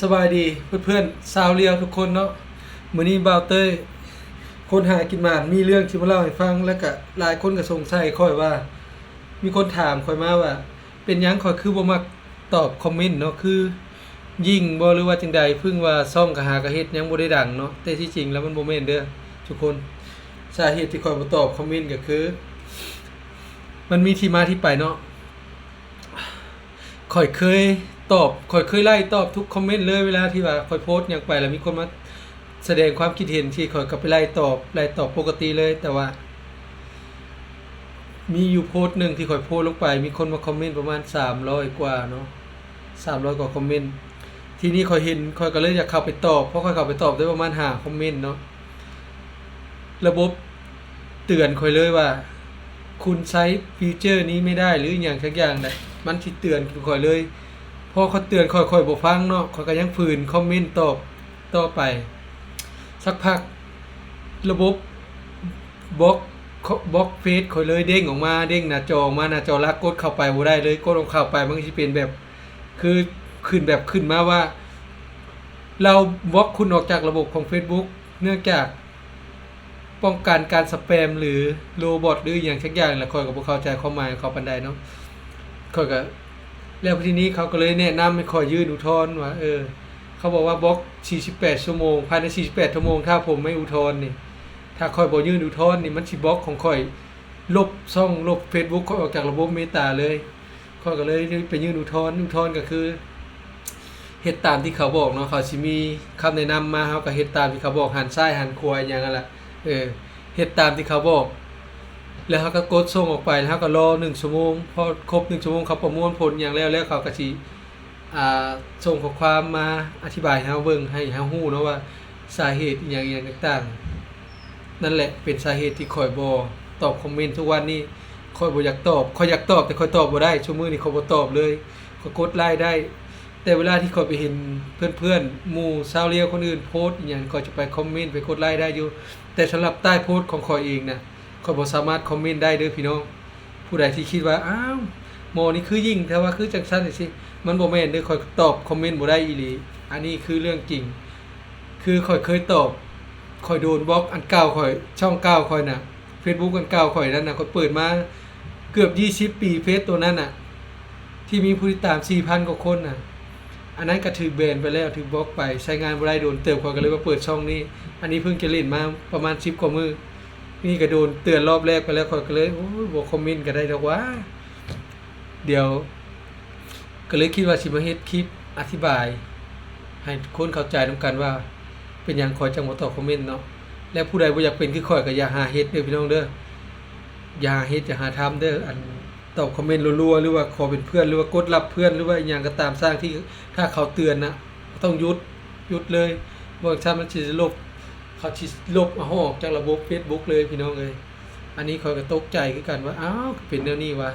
ສະບາຍດີເພື່ອນໆຊາວລຽວທຸກຄົນເນາະ. ມື້ນີ້ບ່າວເຕີຍຄົນຫາກິນໝານ ມີເລື່ອງຊິມາເລົ່າໃຫ້ຟັງ ແລະກະຫຼາຍຄົນກະສົງໄສຂ້ອຍວ່າ ມີຄົນຖາມຂ້ອຍມາວ່າ ເປັນຫຍັງຂ້ອຍຄືບໍ່ມັກຕອບຄອມເມັນເນາະ ຄືຍິງບໍ່ ຫຼືວ່າຈັ່ງໃດ? ເພິ່ງວ່າຊ່ອງກະຫາກະເຮັດ ຍັງບໍ່ໄດ້ດັງເນາະ. ແຕ່ທີ່ຈິງແລ້ວມັນບໍ່ແມ່ນເດີ້ທຸກຄົນ. ສາເຫດທີ່ຂ້ອຍບໍ່ຕອບຄອມເມັນກະຄື ມັນມີທີ່ມາທີ່ໄປເນາະ. ຂ້ອຍເຄີຍຕອບ ຂ້ອຍເຄີຍໄລ່ຕອບທຸກຄອມເມັນເລີຍ ເວລາທີ່ວ່າຂ້ອຍໂພສຫຍັງໄປ ແລ້ວມີຄົນມາສະແດງຄວາມຄິດເຫັນ ທີ່ຂ້ອຍກໍໄປໄລ່ຕອບ ໄລ່ຕອບປົກກະຕິເລີຍ. ແຕ່ວ່າມີຢູ່ໂພສໜຶ່ງທີ່ຂ້ອຍໂພສລົງໄປ ມີຄົນມາຄອມເມັນປະມານສາມຮ້ອຍກວ່າເນາະ ສາມຮ້ອຍກວ່າຄອມເມັນ. ທີນີ້ຂ້ອຍເຫັນ ຂ້ອຍກໍເລີຍຢາກເຂົ້າໄປຕອບ ເພາະຂ້ອຍເຂົ້າໄປຕອບໄດ້ປະມານຫ້າຄອມເມັນເນາະ. ລະບົບເຕືອນຂ້ອຍເລີຍວ່າ ຄຸນໃຊ້ຟີເຈີນີ້ໄມ່ໄດ້ ຫຼືອີ່ຫຍັງສັກຢ່າງໃດ ມັນຊິເຕືອນຂ້ອຍເລີຍ. ພໍເຂົາເຕືອນຂ້ອຍ ຂ້ອຍບໍ່ຟັງເນາະ ຂ້ອຍກໍຍັງຝືນຄອມເມັນຕອບຕໍ່ໄປ. ສັກພັກລະບົບບລັອກ ບລັອກເຟສຂ້ອຍເລີຍ ເດ້ງອອກມາ ເດ້ງໜ້າຈໍອອກມາ ໜ້າຈໍຫຼັກ ກົດເຂົ້າໄປບໍ່ໄດ້ເລີຍ. ກົດເຂົ້າໄປມັນກໍຊິເປັນແບບ ຄືຂຶ້ນແບບ ຂຶ້ນມາວ່າ ລາວບລັອກຄຸນອອກຈາກລະບົບຂອງເຟສບຸກ ເນື່ອງຈາກປ້ອງກັນການສະແປມ ຫຼືໂຣບອດ ຫຼືອີ່ຫຍັງສັກຢ່າງ ແລ້ວຂ້ອຍກໍບໍ່ເຂົ້າໃຈຄວາມໝາຍຂອງເຂົາປານໃດເນາະ. ຂ້ອຍກໍ ແລ້ວທີນີ້ເຂົາກໍເລີຍແນະນຳໃຫ້ຂ້ອຍຍື່ນອຸທອນວ່າ ເອີ ເຂົາບອກວ່າບລັອກສີ່ສິບແປດຊົ່ວໂມງ ພາຍໃນສີ່ສິບແປດຊົ່ວໂມງ ຖ້າຜົມໄມ່ອຸທອນນີ້ ຖ້າຂ້ອຍບໍ່ຍື່ນອຸທອນນີ້ ມັນຊິບລັອກຂອງຂ້ອຍ ລົບຊ່ອງ ລົບເຟສບຸກຂ້ອຍອອກຈາກລະບົບເມຕາເລີຍ. ຂ້ອຍກໍເລີຍໄປຍື່ນອຸທອນ ອຸທອນກໍຄືເຮັດຕາມທີ່ເຂົາບອກເນາະ ເຂົາຊິມີຄຳແນະນຳມາ ເຮົາກໍເຮັດຕາມທີ່ເຂົາບອກ ຫັນຊ້າຍຫັນຂວາອີ່ຫຍັງຫັ້ນລະ ເອີ ເຮັດຕາມທີ່ເຂົາບອກ ແລ້ວເຮົາກໍກົດສົ່ງອອກໄປ ແລ້ວເຮົາກໍລໍໜຶ່ງຊົ່ວໂມງ. ພໍຄົບໜຶ່ງຊົ່ວໂມງ ເຂົາປະມວນຜົນຫຍັງແລ້ວ ແລ້ວເຂົາກໍຊິ ອ່າ ສົ່ງຂໍ້ຄວາມມາອະທິບາຍໃຫ້ເຮົາເບິ່ງ ໃຫ້ເຮົາຮູ້ເນາະວ່າສາເຫດອີ່ຫຍັງ ອີ່ຫຍັງຕ່າງໆ. ນັ້ນແຫຼະເປັນສາເຫດທີ່ຂ້ອຍບໍ່ຕອບຄອມເມັນທຸກວັນນີ້. ຂ້ອຍບໍ່ຢາກຕອບ ຂ້ອຍຢາກຕອບ ແຕ່ຂ້ອຍຕອບບໍ່ໄດ້. ຊຸມື້ນີ້ຂ້ອຍບໍ່ຕອບເລີຍ ຂ້ອຍກົດໄລ້ໄດ້ ແຕ່ເວລາທີ່ຂ້ອຍໄປເຫັນເພື່ອນໆ ໝູ່ຊາວລຽວຄົນອື່ນໂພສອີ່ຫຍັງ ຂ້ອຍຈະໄປຄອມເມັນ ໄປກົດໄລ້ໄດ້ຢູ່ ແຕ່ສຳລັບໃຕ້ໂພສຂອງຂ້ອຍເອງນະ ຂ້ອຍບໍ່ສາມາດຄອມເມັນໄດ້ເດີ້ພີ່ນ້ອງ. ຜູ້ໃດທີ່ຄິດວ່າ ອ້າວ ໝໍນີ້ຄືຍິງແທ້ວ່າ ຄືຈັ່ງຊັ້ນຈັ່ງຊີ້ ມັນບໍ່ແມ່ນເດີ້. ຂ້ອຍຕອບຄອມເມັນບໍ່ໄດ້ອີ່ຫຼີ ອັນນີ້ຄືເລື່ອງຈິງ. ຄືຂ້ອຍເຄີຍຕອບ ຂ້ອຍໂດນບລັອກອັນເກົ່າຂ້ອຍ ຊ່ອງເກົ່າຂ້ອຍນະ ເຟສບຸກອັນເກົ່າຂ້ອຍນັ້ນນະ ຂ້ອຍເປີດມາເກືອບຊາວປີ ເຟສໂຕນັ້ນນະ ທີ່ມີຜູ້ຕິດຕາມສີ່ພັນກວ່າຄົນນະ ອັນນັ້ນກໍຖືກແບນໄປແລ້ວ ຖືກບລັອກໄປ ໃຊ້ງານບໍ່ໄດ້ ໂດນເຕີບ ຂ້ອຍກໍເລີຍມາເປີດຊ່ອງນີ້. ອັນນີ້ເພິ່ງຈະຫຼິ້ນມາປະມານສິບກວ່າມື້ ນີ້ກໍໂດນເຕືອນລອບແລກໄປແລ້ວ ຂ້ອຍກໍເລີຍ ໂອ້ຍ ບໍ່ຄອມເມັນກໍໄດ້ດອກຫວາ. ດຽວກໍເລີຍຄິດວ່າຊິມາເຮັດຄລິບອະທິບາຍໃຫ້ຄົນເຂົ້າໃຈນຳກັນວ່າ ເປັນຫຍັງຂ້ອຍຈັ່ງບໍ່ຕອບຄອມເມັນເນາະ. ແລະ ຜູ້ໃດບໍ່ຢາກເປັນຄືຂ້ອຍກໍຢ່າຫາເຮັດເດີ້ພີ່ນ້ອງເດີ້ ຢ່າຫາເຮັດ ຢ່າຫາທຳເດີ້ ອັນຕອບຄອມເມັນລັວໆ ຫຼືວ່າຂໍເປັນເພື່ອນ ຫຼືວ່າກົດລັບເພື່ອນ ຫຼືວ່າອີ່ຫຍັງກໍຕາມຊ່າງ ທີ່ຖ້າເຂົາເຕືອນນະ ຕ້ອງຢຸດ ຢຸດເລີຍ ບໍ່ຊັ້ນມັນຊິລົບ ເຂົາຊິລົບເຮົາອອກຈາກລະບົບເຟສບຸກເລີຍພີ່ນ້ອງເອີຍ. ອັນນີ້ຂ້ອຍກໍຕົກໃຈຄືກັນວ່າ ອ້າວ ເປັນແນວນີ້ຫວາ.